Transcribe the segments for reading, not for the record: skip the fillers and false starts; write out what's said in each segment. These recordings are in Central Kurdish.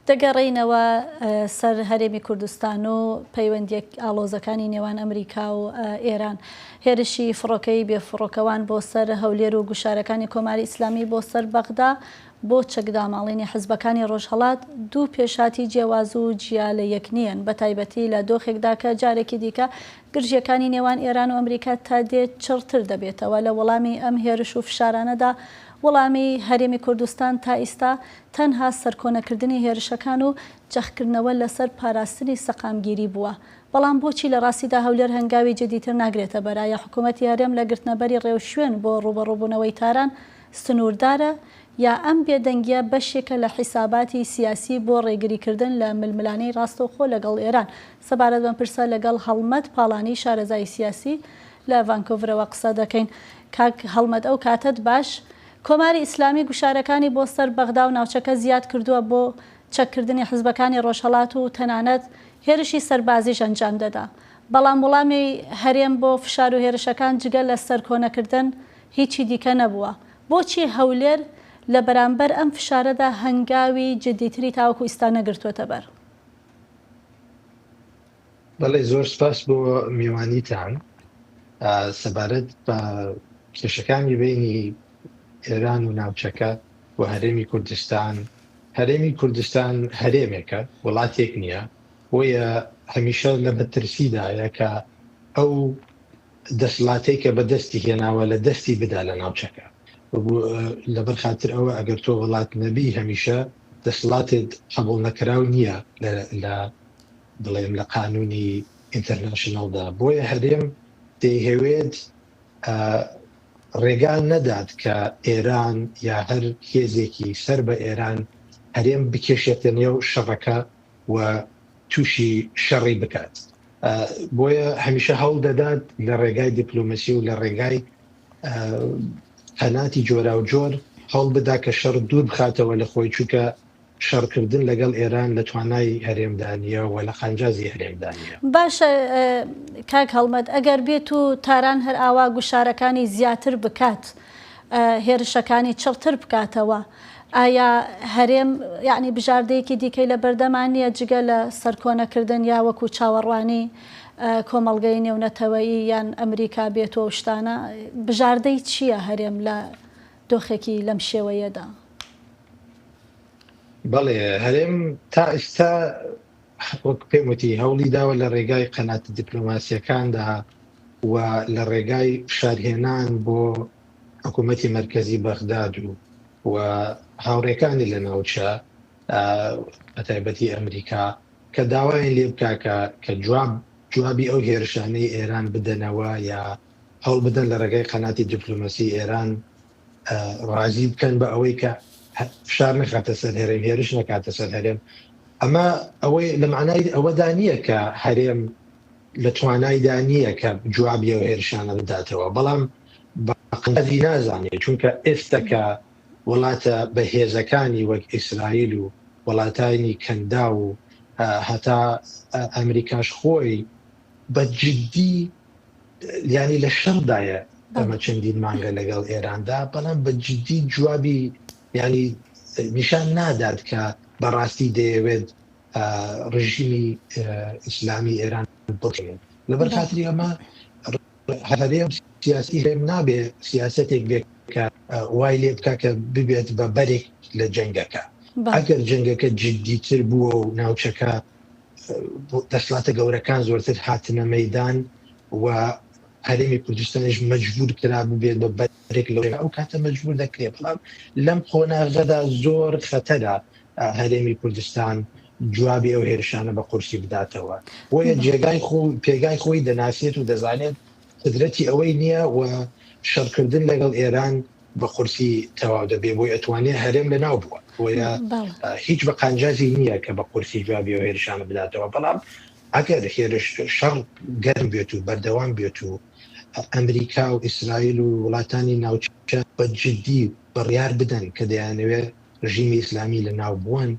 دەگەڕێینەوە سەر هەرێمی کوردستان و پەیوەندییە ئاڵۆزەکانی نێوان ئەمریکا و ئێران. هێرشی فڕۆکەی بێفڕۆکەوان بۆ سەر هەولێر و گوشارەکانی کۆماری ئیسلامی بۆ سەر بەغدا بۆ چەکداماڵینی حزبەکانی ڕۆژهەڵات دوو پێشهاتی جیاواز و جیا لە یەک نییەن، بەتایبەتی لە دۆخێکدا کە جارێکی دیکە گرژییەکانی نێوان ئێران و ئەمریکا تا دێت چڕتر دەبێتەوە. لە وەڵامی ئەم هێرش و فشارانەدا وەڵامی هەرێمی کوردستان تا ئیستا تەنها سەرکۆنەکردنی هێرشەکان و جەختکردنەوە لەسەر پاراستنی سەقامگیری بووە. بەڵام بۆچی لە ڕاستیدا هەولێر هەنگاوی جدیتر ناگرێتە بەر؟ ئایا حکوومەتی هەرێم لە گرتنەبەری ڕێوشوێن بۆ ڕووبەڕووبوونەوەی تاران سنووردارە یا ئەم بێدەنگییە بەشێکە لە حیساباتی سیاسی بۆ ڕێگریکردن لە ململانێی ڕاستەوخۆ لەگەڵ ئێران؟ سەبارەت بەم پرسە لەگەڵ هەڵمەت پاڵانی شارەزای سیاسی لە ڤانکۆڤرەوە قسە دەکەین. کاک هەڵمەت ئەو کاتەت باش. کۆماری ئیسلامی گوشارەکانی بۆ سەر بەغدا و ناوچەکە زیاد کردووە بۆ چەککردنی حزبەکانی ڕۆژهەڵات و تەنانەت هێرشی سەربازیش ئەنجام دەدا. بەڵام وڵامی هەرێم بۆ فشار و هێرشەکان جگە لە سەرکۆنەکردن هیچی دیکە نەبووە. بۆچی هەولێر لە بەرامبەر ئەم فشارەدا هەنگاوی جدیتری تاوەکو ئیستا نەگرتووەتە بەر؟ بەڵێ زۆر سپاس بۆ میوانیتان. سەبارەت بە کێشەکانی بینی ئێران و ناوچەکە و هەرێمی کوردستان، هەرێمی کوردستان هەرێمێکە وڵاتێک نییە، بۆیە هەمیشە لە مەترسیدایە کە ئەو دەسڵاتەی کە بەدەستی هێناوە لە دەستی بدا لە ناوچەکە. لەبەر خاتر ئەوە ئەگەر تۆ وڵات نەبی هەمیشە دەسڵاتت قبوڵ نەکراو نییە لە بڵێم لە قانونی ئینتەرناشناڵدا، بۆیە هەرێم دەیهەوێت ڕێگا نەدات کە ئێران یا هەر هێزێکی سەر بە ئێران هەرێم بکێشێتە نێو شەڕەکە و تووشی شەڕی بکات. بۆیە هەمیشە هەوڵ دەدات لە ڕێگای دیپلۆمەسی و لە ڕێگای قەناتی جۆراوجۆر هەوڵ بدا کە شەڕ دوور بخاتەوە لە خۆی، چونکە شەڕکردن لەگەڵ ئێران لە توانای هەرێمدا نییە و لە قانجازی هەرێمدا نییە. باشە کاک هەڵمەت ئەگەر بێت و تاران هەر ئاوا گوشارەکانی زیاتر بکات هێرشەکانی چڕتر بکاتەوە ئایا هەرێم یەعنی بژاردەیەکی دیکەی لە بەردەما نییە جگە لە سەرکۆنەکردن یا وەکو چاوەڕوانی کۆمەڵگەی نێونەتەوەیی یان ئەمریکا بێت و ئەو شتانە بژاردەی چییە هەرێم لە دۆخێکی لەم شێوەیەدا؟ بەڵێ هەرێم تا ئیستا وەک پێم وتی هەوڵی داوە لە ڕێگای قەناتە دیپلۆماسیەکاندا و لە ڕێگای فشارهێنان بۆ حکوومەتی مەرکەزی بەغداد و و هاوڕێکانی لە ناوچە بەتایبەتی ئەمریکا کە داوایان لێ بکا کە کە جواب جوابی ئەو هێرشانەی ئێران بدەنەوە یا هەوڵ بدەن لە ڕێگای قەناتی دیپلۆماسی ئێران ڕازی بکەن بە ئەوەی کە فشار نەخاتە سەر هەرێم، هێرش نەکاتە سەر هەرێم. ئەمە ئەوەی لە معنای ئەوەدا نییە کە هەرێم لە توانایدا نییە کە جوابی ئەو هێرشانە بداتەوە، بەڵام بە قەدی نازانێت، چونکە ئێستا کە وڵاتە بەهێزەکانی وەک ئیسرائیل و وڵاتانی کەنداو و هەتا ئەمریکاش خۆی بە جدی یانی لە شەڕدایە ئەمە چەندین مانگە لەگەڵ ئێراندا، بەڵام بە جدی جوابی ینی نیشان نادات کە بەڕاستی دەیەوێت ڕژیمی ئیسلامی ئێران بڕێت. لەبەر خاتری ئەمە هەرێم سیاسی هەرێم نابێ سیاسەتێک بێت کە وای لێ بکە کە ببێت بە بەرێک لە جەنگەکە. ئەگەر جەنگەکە جدیتر بووە و ناوچەکە دەسڵاتە گەورەکان زۆرتر هاتنە مەدان و هەرێمی کوردستانیش مەجبور کرا ببێت بە بەرێک لەو ئەو کاتە مەجبور دەکرێت، بەڵام لەم قۆناغەدا زۆر خەتەرە هەرێمی کوردستان جوابی ئەو هێرشانە بە قورسی بداتەوە. بۆیە جێگای خۆ پێگای خۆی دەناسێت و دەزانێت قدرەتی ئەوەی نییە و شەڕکردن لەگەڵ ئێران بە قورسی تەواو دەبێ، بۆی ئەتوانێ هەرێم لەناو بووە، بۆیە هیچ بە قانجازی نییە کە بە قورسی جوابی ئەو هێرشانە بداتەوە. بەڵام ئەگەر هێرش شەڕ گەرم بێت و بەردەوام بێت و ئەمریکا و ئیسرائیل و وڵاتانی ناوچە بە جدی بڕیار بدەن کە دەیانەوێت ڕژیمی ئیسلامی لەناو بووەن،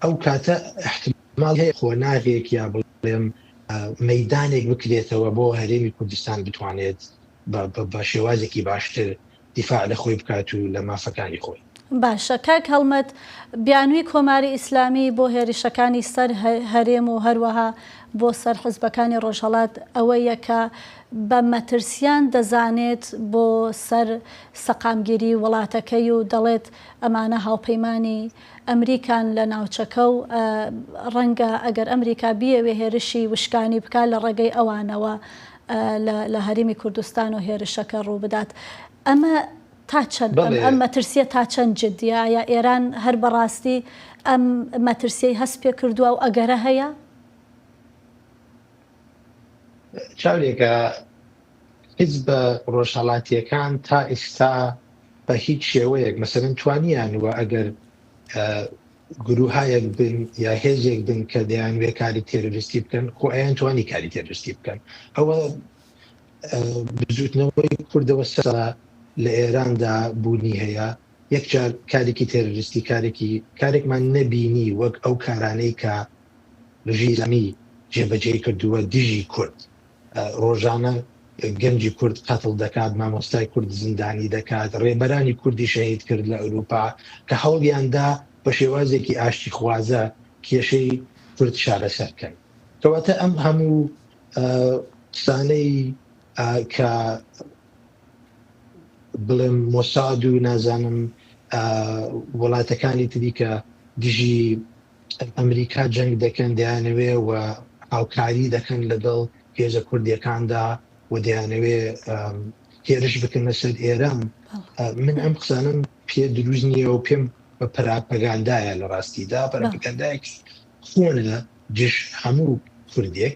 ئەو کاتە ئیحتمال هەیە قۆناغێک یا بڵێم مەیدانێک بکرێتەوە بۆ هەرێمی کوردستان بتوانێت بە شێوازێکی باشتر دیفاع لە خۆی بکات و لە مافەکانی خۆی. باشە کاک هەڵمەت، بیانووی کۆماری ئیسلامی بۆ هێرشەکانی سەر هەرێم و هەروەها بۆ سەر حزبەکانی ڕۆژهەڵات ئەوەیە کە بە مەترسیان دەزانێت بۆ سەر سەقامگیری وڵاتەکەی و دەڵێت ئەمانە هاوپەیمانی ئەمریکان لە ناوچەکە و ڕەنگە ئەگەر ئەمریکا بیەوێ هێرشی وشکانی بکات لە ڕێگەی ئەوانەوە لە هەرێمی کوردستان و هێرشەکە ڕووبدات. ئەمە تا چەند ئەم ئەم مەترسیە تا چەند جدیە؟ ئایا ئێران هەر بەڕاستی ئەم مەترسیەی هەست پێ کردووە و ئەگەرە هەیە؟ چاولێکە حیزبە ڕۆژهەڵاتیەکان تا ئیستا بە هیچ شێوەیەک مەسەلەن توانیان وە ئەگەر گروهایەک بن یا هێزێک بن کە دەیانوێ کاری تێرۆریستی بکەن خۆ ئەیان توانی کاری تێرۆریستی بکەن ئەوە بزوتنەوەی کوردەوە سەرا لە ئێراندا بوونی هەیە یەکجار کارێکی تێرۆریستی کارێکی کارێکمان نەبینی وەک ئەو کارانەی کە ڕژیمی جێبەجێی کردووە دژی کورد ڕۆژانە گەنجی کورد قەتڵ دەکات، مامۆستای کورد زیندانی دەکات، ڕێبەرانی کوردی شەهید کرد لە ئەوروپا کە هەوڵیان دا بە شێوازێکی ئاشتیخوازە کێشەی کورد چارەسەر کەن. کەواتە ئەم هەموو قسانەی کە بڵێم مۆساد و نازانم وڵاتەکانی تری کە دژی ئەمریکا جەنگ دەکەن دەیانەوێ و هاوکاری دەکەن لەگەڵ هێزە کوردیەکاندا و دەیانەوێ هێرش بکەنە سەر ئێران من ئەم قسانم پێ دروست نییە و پێم بە پەراپەگاندایە لە ڕاستیدا پەرەپەگاندایەکی خۆنە دژ هەموو کوردێک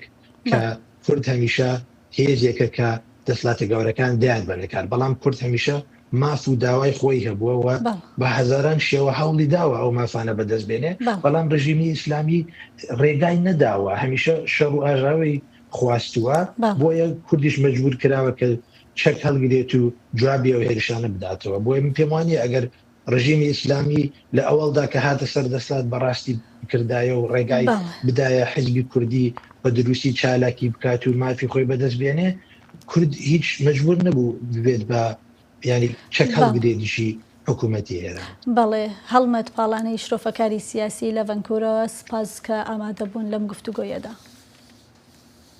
کە کورد هەمیشە هێزێکە کە دەسڵاتە گەورەکان دەیان بەنەکار بەڵام کورد هەمیشە ماف و داوای خۆی هەبووە و بە هەزاران شێوە هەوڵی داوە ئەو مافانە بەدەست بێنێ، بەڵام ڕژیمی ئیسلامی ڕێگای نەداوە، هەمیشە شەڕ و ئاژاوەی خواستووە، بۆیە کوردیش مەجبوور کراوە کە چەک هەڵگرێت و جوابی ئەو هێرشانە بداتەوە. بۆیە من پێم وانییە ئەگەر ڕژیمی ئیسلامی لە ئەوەڵدا کە هاتە سەر دەسەڵات بە ڕاستی بکردایە و ڕێگای بدایە حیزبی کوردی بە دروستی چالاکی بکات و مافی خۆی بەدەست بێنێ، کورد هیچ مەجبوور نەبوو ببێت بە یانی چەک هەڵگرێ دژی حکوومەتی ئێران. بەڵێ هەڵمەت پاڵانەی شرۆفەکاری سیاسی لە ڤەنکوورەوە سپاس کە ئامادە بوون لەم گفتوگۆیەدا.